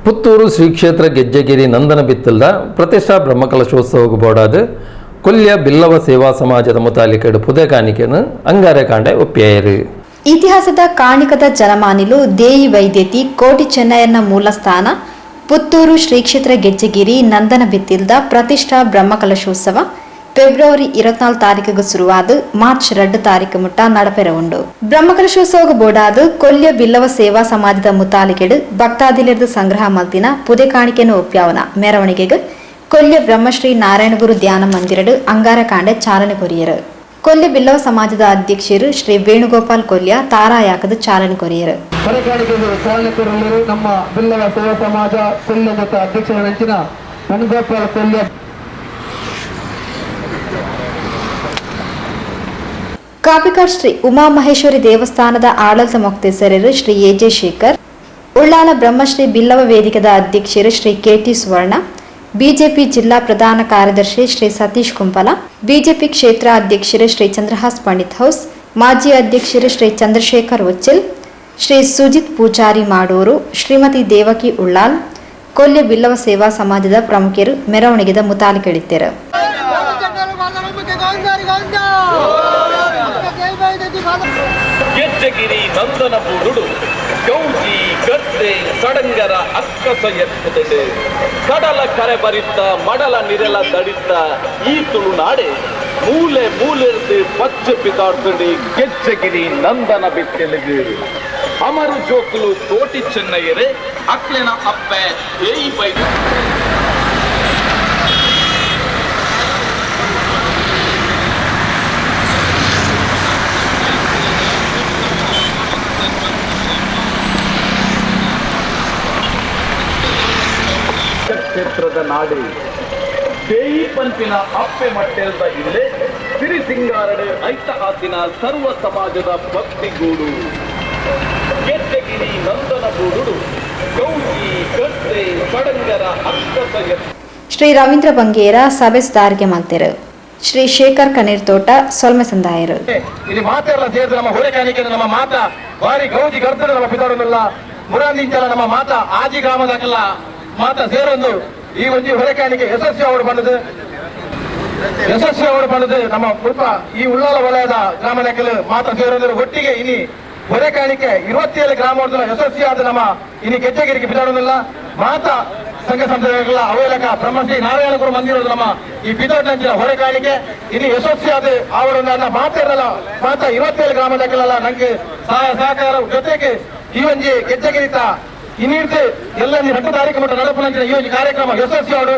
ಪುತ್ತೂರು ಶ್ರೀ ಕ್ಷೇತ್ರ ಗೆಜ್ಜೆಗಿರಿ ನಂದನ ಬಿತ್ತಲ್ದ ಪ್ರತಿಷ್ಠಾ ಬ್ರಹ್ಮಕಲಶೋತ್ಸವಕ್ಕೆ ಬೋಡಾದ ಕೊಲ್ಯ ಬಿಲ್ಲವ ಸೇವಾ ಸಮಾಜದ ಮುತಾಲಿಕೆಡು ಪುದೆ ಕಾಣಿಕೆನು ಅಂಗಾರೆ ಕಾಂಡೆ ಒಪ್ಪಿಯಾಯರು. ಇತಿಹಾಸದ ಕಾಣಿಕದ ಜನಮಾನಿಲು ದೇಯಿ ವೈದ್ಯತಿ ಕೋಟಿ ಚೆನ್ನಯ್ಯನ ಮೂಲ ಸ್ಥಾನ ಪುತ್ತೂರು ಶ್ರೀ ಕ್ಷೇತ್ರ ಗೆಜ್ಜೆಗಿರಿ ನಂದನ ಬಿತ್ತಿಲ್ದ ಪ್ರತಿಷ್ಠಾ ಬ್ರಹ್ಮಕಲಶೋತ್ಸವ ಫೆಬ್ರವರಿ 24 ತಾರೀಕಿಗೆ ಶುರುವಾದ ಮಾರ್ಚ್ 2 ತಾರೀಕು ಮುಟ್ಟ ನಡಪೆರ ಉಂಡು. ಬ್ರಹ್ಮಕಲಶೋತ್ಸವಕ್ಕೆ ಬೋಡಾದ ಕೊಲ್ಯ ಬಿಲ್ಲವ ಸೇವಾ ಸಮಾಜದ ಮುತಾಲಿಕೆಡು ಭಕ್ತಾದಿಲಿರ್ದು ಸಂಗ್ರಹ ಮಲ್ತಿನ ಪುದೆ ಕಾಣಿಕೆಯನ್ನು ಒಪ್ಪ್ಯಾವನ ಮೆರವಣಿಗೆಗೆ ಕೊಲ್ಯ ಬ್ರಹ್ಮಶ್ರೀ ನಾರಾಯಣಗುರು ಧ್ಯಾನ ಮಂದಿರಡು ಅಂಗಾರಕಾಂಡೆ ಚಾಲನೆ ಕೊರಿಯರು. ಕೊಲ್ಯ ಬಿಲ್ಲವ ಸಮಾಜದ ಅಧ್ಯಕ್ಷರು ಶ್ರೀ ವೇಣುಗೋಪಾಲ್ ಕೊಲ್ಯ ತಾರಾಯಾಕದ ಚಾಲನೆ ಕೊರಿಯರು. ಹೊರೆಕಾಣಿಕೆಗೆ ಚಾಲನೆ ಕೊರಲು ನಮ್ಮ ಬಿಲ್ಲವ ಸೇವಾ ಸಮಾಜ ಕೊಲ್ಯದ ಅಧ್ಯಕ್ಷರ ನೆಂಚಿನ ವೇಣುಗೋಪಾಲ್ ಕೊಲ್ಯ. ಕಾಪಿಕಾಡ್ ಶ್ರೀ ಉಮಾಮಹೇಶ್ವರಿ ದೇವಸ್ಥಾನದ ಆಡಳಿತ ಮೊಕ್ತೇಸರರು ಶ್ರೀ ಎ ಜೆ ಶೇಖರ್, ಉಳ್ಳಾಲ ಬ್ರಹ್ಮಶ್ರೀ ಬಿಲ್ಲವ ವೇದಿಕೆದ ಅಧ್ಯಕ್ಷರು ಶ್ರೀ ಕೆಟಿ ಸುವರ್ಣ, ಬಿಜೆಪಿ ಜಿಲ್ಲಾ ಪ್ರಧಾನ ಕಾರ್ಯದರ್ಶಿ ಶ್ರೀ ಸತೀಶ್ ಕುಂಪಲ, ಬಿಜೆಪಿ ಕ್ಷೇತ್ರ ಅಧ್ಯಕ್ಷರು ಶ್ರೀ ಚಂದ್ರಹಾಸ್ ಪಂಡಿತ್ ಹೌಸ್, ಮಾಜಿ ಅಧ್ಯಕ್ಷರು ಶ್ರೀ ಚಂದ್ರಶೇಖರ್ ಉಚ್ಚಿಲ್, ಶ್ರೀ ಸುಜಿತ್ ಪೂಜಾರಿ ಮಾಡೂರು, ಶ್ರೀಮತಿ ದೇವಕಿ ಉಳ್ಳಾಲ್, ಕೊಲ್ಯ ಬಿಲ್ಲವ ಸೇವಾ ಸಮಾಜದ ಪ್ರಮುಖರು ಮೆರವಣಿಗೆದ ಮುತಾಲಿಕೆಳಿದ್ದರು. ಗೆಜ್ಜೆಗಿರಿ ನಂದನ ಬೂಡುಡು ಗೌಜಿ ಗದ್ದೆ ಸಡಂಗರ ಅಕ್ಕಸ ಎತ್ತುತ್ತದೆ. ಕಡಲ ಕರೆ ಬರಿತ್ತ, ಮಡಲ ನಿರೆಲ ದಡಿತ್ತ ಈ ತುಳುನಾಡೆ ಮೂಲೆ ಮೂಲೆರ್ದು ಪಚ್ಚೆ ಪಿತಾಡ್ತದೆ. ಗೆಜ್ಜೆಗಿರಿ ನಂದನ ಬಿತ್ತೆಲುಗು ಅಮರು ಜೋಕುಲು ಕೋಟಿ ಚೆನ್ನಯ್ಯರೆ ಅಕ್ಲೆನ ಅಪ್ಪೆ ಏಯಿ ಬೈದು. ಕ್ಷೇತ್ರದ ನಾಡು ದೇಯಿ ಪಂಪಿನ ಅಪ್ಪೆ ಮಟ್ಟೆಲ್ದ ಇಲ್ಲೇ ಸಿರಿ ಸಿಂಗಾರಡು ಐತ ಆತಿನ ಸರ್ವ ಸಮಾಜದ ಭಕ್ತಿಗೂಡು. ಗೆಜ್ಜೆಗಿರಿ ನಂದನ ಗೂಡುಡು ಗೌಜಿ ಗದ್ದೆ ಸಡಂಗರ ಅಕ್ಕಸ ಎತ್ತ ಶ್ರೀ ರವೀಂದ್ರ ಬಂಗೇರ ಸಭೆ ಸುಧಾರಿಗೆ ಮಲ್ತೆರು. ಶ್ರೀ ಶೇಖರ್ ಕನೀರ್ ತೋಟ ಸೊಲ್ಮೆ ಸಂದಾಯರು. ಇಲ್ಲಿ ಮಾತೆಲ್ಲ ಸೇರಿದ ನಮ್ಮ ಹೊರೆ ಕಾಣಿಕೆ ನಮ್ಮ ಮಾತ ಬಾರಿ ಗೌಜಿ ಗರ್ತದೆ. ನಮ್ಮ ಪಿತಾಡನ್ನೆಲ್ಲ ಮುರಾಂದಿಂಚಲ ನಮ್ಮ ಮಾತ ಆಜಿ ಗ್ರಾಮದಾಕಲ್ಲ ಮಾತ ಸೇರೊಂದು ಈ ಒಂಜಿ ಹೊರೆ ಕಾಣಿಕೆ ಯಶಸ್ವಿ ಅವರು ಬಂದது. ಯಶಸ್ವಿ ಅವರು ಬಂದದು ನಮ್ಮ ಮುಲ್ಪ ಈ ಉಳ್ಳಾಲ ವಲಯದ ಗ್ರಾಮದಾಕಲು ಮಾತ ಸೇರೊಂದು ಒಟ್ಟಿಗೆ ಇನಿ ಹೊರೆ ಕಾಣಿಕೆ 27 ಗ್ರಾಮ ಯಶಸ್ವಿಯಾದ ನಮ್ಮ ಇನಿ ಗೆಜ್ಜೆಗಿರಿಗೆ ಪಿತಾಡೋದಿಲ್ಲ. ಮಾತ ಸಂಘ ಸಂಸ್ಥೆಗಳ ಅವೇಲಕ ಬ್ರಹ್ಮಶ್ರೀ ನಾರಾಯಣಗುರು ಮಂದಿರದ ನಮ್ಮ ಈ ಪಿತಾಡಿನ ಹೊರೆ ಕಾಣಿಕೆ ಇನ್ನು ಯಶಸ್ವಿಯಾದ ಅವರನ್ನ ಮಾತಿರಲ್ಲ ಮಾತ 27 ಗ್ರಾಮದಾಕಲೆಲ್ಲ ನಂಗೆ ಸಹಾಯ ಸಹಕಾರ ಜೊತೆಗೆ ಈ ಒಂಜಿ ಗೆಜ್ಜೆಗಿರಿತ ಇನ್ನಿಡ್ದು ಎಲ್ಲ 2 ತಾರೀಕು ಮಟ್ಟ ನಡಪುನಂಚಿನ ಈ ಒಂಜಿ ಕಾರ್ಯಕ್ರಮ ಯಶಸ್ವಿ ಅವರು.